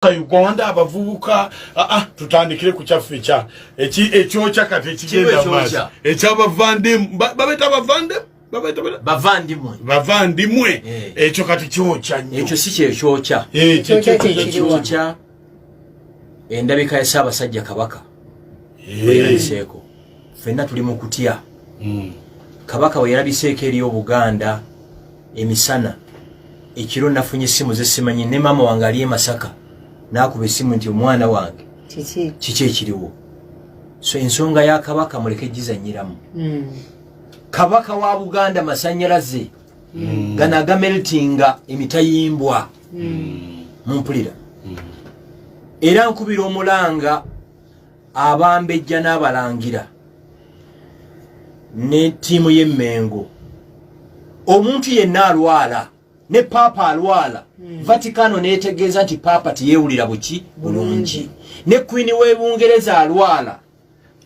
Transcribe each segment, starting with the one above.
Uganda abavubuka, tutandikire ku kyaffe ekya ekyokya kati ekigenda maaso ekyabavandimwe, babeta abavandimwe, bavandimwe. Bavandimwe. Ekyo kati kyokya nnyo. Ekyo si kyekyokya. Kyokya endabika ya Ssaabasajja Kabaka weyerabiseeko. Ffenna tuli mu kutya. Kabaka weyerabiseeko eri Obuganda emisana, ekiro nafunye essimu zesimanyi ne maama wange ali e Masaka n'akuba essimu nti, "Omwana wange, kiki ekiriwo?" So ensonga ya Kabaka muleke gizanyiramu. Kabaka wa Buganda, masanyalaze gano agameltinga emitayimbwa, mumpulira? Era nkubira omulanga abambejja n'abalangira ne ttiimu y'Emmengo, omuntu yenna alwala, ne Paapa alwala, Vaticano netegeeza nti Paapa teyewulira buki bulungi, ne Queen w'Ebungereza alwala,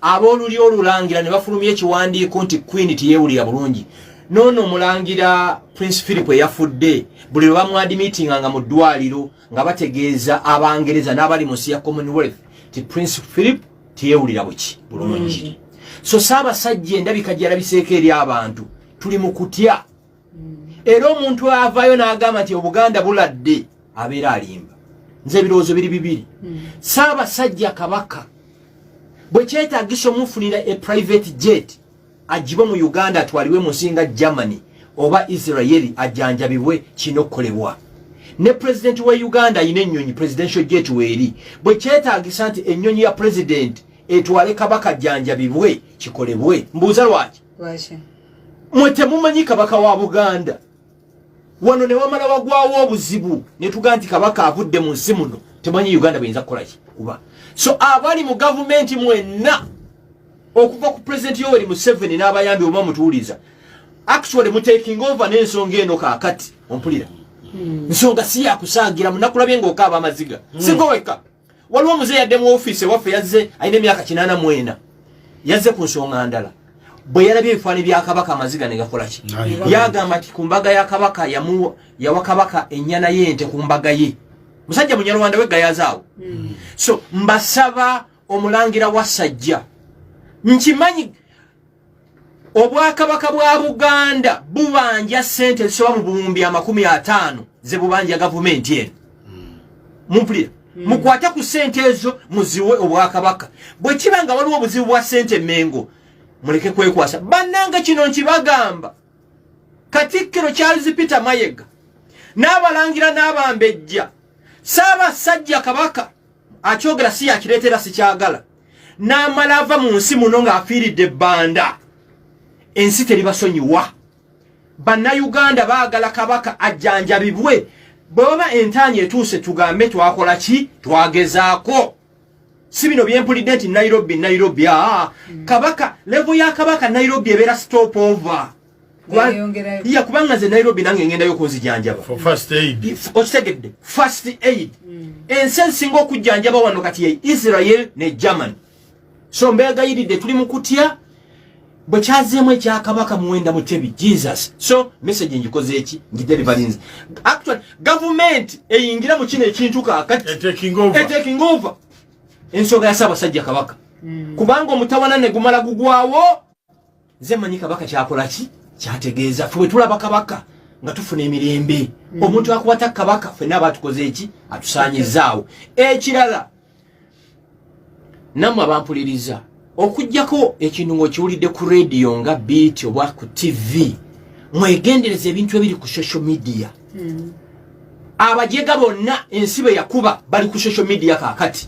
ab'olulyo olulangira ne bafulumya ekiwandiiko nti Queen teyewulira bulungi. Noono omulangira Prince Philip eyafudde, buli lwe bamwadimitinganga mu ddwaliro nga bategeeza Abangereza n'abali mu nsi ya Commonwealth ti Prince Philip teyewulira buki bulungi. So Saabasajja endabika gyalabiseeko eri abantu, tuli mu kutya. Era omuntu avaayo n'agamba nti Obuganda buladde abeera alimba. Nze ebirowoozo biri bibiri. Saabasajja Kabaka bwe kyetagisa omufunira a private jet agibwe mu Uganda atwalibwe mu nsi nga Germany oba Israeli ajjanjabibwe, kirina okukolebwa. Ne pulezidenti wa Uganda ayina ennyonyi, presidential jet weeri. Bwe kyetagisa nti ennyonyi ya pulezidenti etwale Kabaka ajjanjabibwe, kikolebwe. Mbuuza lwaki? Mwe temumanyi Kabaka wa Buganda wano ne wamala wagwawo obuzibu ne tugaa nti Kabaka avudde mu nsi muno, temanyi Uganda bweyinza kukolaki kuba. So abali mu gavumenti mwenna, okuva ku Pulezidenti Yoweri Museveni n'abayambi, oba mutuwuliza, actually mutaking over n'ensonga eno kaakati. Ompulira? Nsonga si yakusaagira. Munakulabye ng'okaaba amaziga. Sigo wekka, waliwo omuzeeyi yadde mu ofiisi ewaffe, yazze alina emyaka 84, yazze ku nsonga ndala. Bwe yalabye ebifaananyi bya Kabaka, amaziga ne gakola ki? Yagamba nti ku mbaga ya Kabaka yawa Kabaka ennyana y'ente ku mbaga ye. Musajja Munyarwanda wegayazaawo. So mbasaba, omulangira wa Sajja, nkimanyi obwakabaka bwa Buganda bubanja sente ezisoba mu 250,000 ze bubanja gavumenti eno. Mumpulira? Mukwate ku sente ezo muziwe obwakabaka. Bwe kiba nga waliwo obuzibu bwa sente Mengo, muleke kwekwasa. Bannange, kino nkibagamba, Katikkiro Charles Peter Mayega n'abalangira n'abambejja, Saabasajja Kabaka akyogera si yakireetera, sikyagala n'amala ava mu nsi muno ng'afiiridde ebbanda, ensi teribasonyiwa. Bannayuganda baagala Kabaka ajjanjabibwe. Bwe baba entaanya etuuse, tugambe twakola ki, twagezaako. Si bino byempulidde nti Nairobi, Nairobi. Aa, Kabaka, level ya Kabaka Nairobi ebeera stop over. Ya, kubanga nze Nairobi nange ngendayo kunzijanjaba. Okitegedde? First aid. Ensi ensinga okujjanjaba wano kati ye Israel ne Germany. So mbeegayiridde, tuli mu kutya bwe kyazeemu ekyakabaka Muwenda Mutebi Jesus. So message njikoze eki ngidelivalinze. Actually government eyingira mu kino ekintu kaakati, etaking over ensonga ya Ssaabasajja Kabaka, kubanga omutawana ne gumala gugwawo. Nze manyi Kabaka kyakola ki, kyategeeza. Fe bwe tulaba Kabaka nga tufuna emirembe. Omuntu akwata Kabaka, ffenna aba tukoze eki, atusaanyizaawo. Ekirala, nammwe abampuliriza, okugjako ekintu ng'okiwulidde ku rediyo nga biiti oba ku TV, mwegendereza ebintu ebiri ku social media. Abajega bonna ensi be yakuba bali ku social media kaakati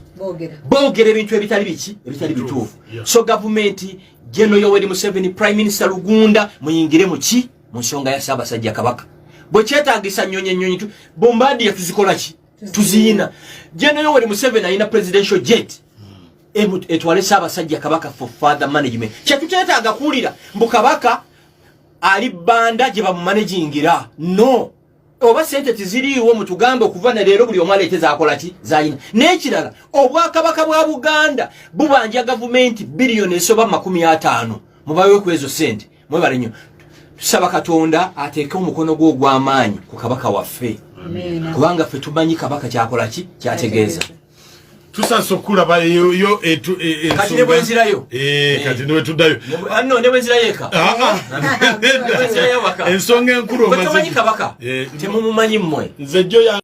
boogera ebintu ebitali biki, ebitali bituufu. So gavumenti, General Yoweri Museveni, Prime Minister Lugunda, muyingire muki, mu nsonga ya Ssaabasajja Kabaka. Bwe kyetaagisa nnyonyi, ennyonyi Bombardier tuzikola ki, tuziyina. General Yoweri Museveni alina presidential jet, etwale Ssaabasajja Kabaka for further management. Kyetukyetaaga kuwulira mbu Kabaka ali Banda gye bamumanagingira, no. Oba sente tiziriiwo, mutugambe. Okuva na leero buli omu aleete zakola ki, zayina. N'ekirala, obwakabaka bwa Buganda bubanja gavumenti biliyoni esoba 50, mubawe ku ezo sente. Mwebale nnyo. Tusaba Katonda ateeke omukono gwe ogw'amaanyi ku Kabaka waffe. Kubanga ffe tumanyi kabaka kyakola ki, kyategeeza. Tusasa okulaba eyo kati ne bwenzirayo. Kati ne bwetuddayo. No, ne bwenzirayo eka. Ensonga enkulu. Tomanyi kabaka, temumumanyi mmwe. Nze jjo.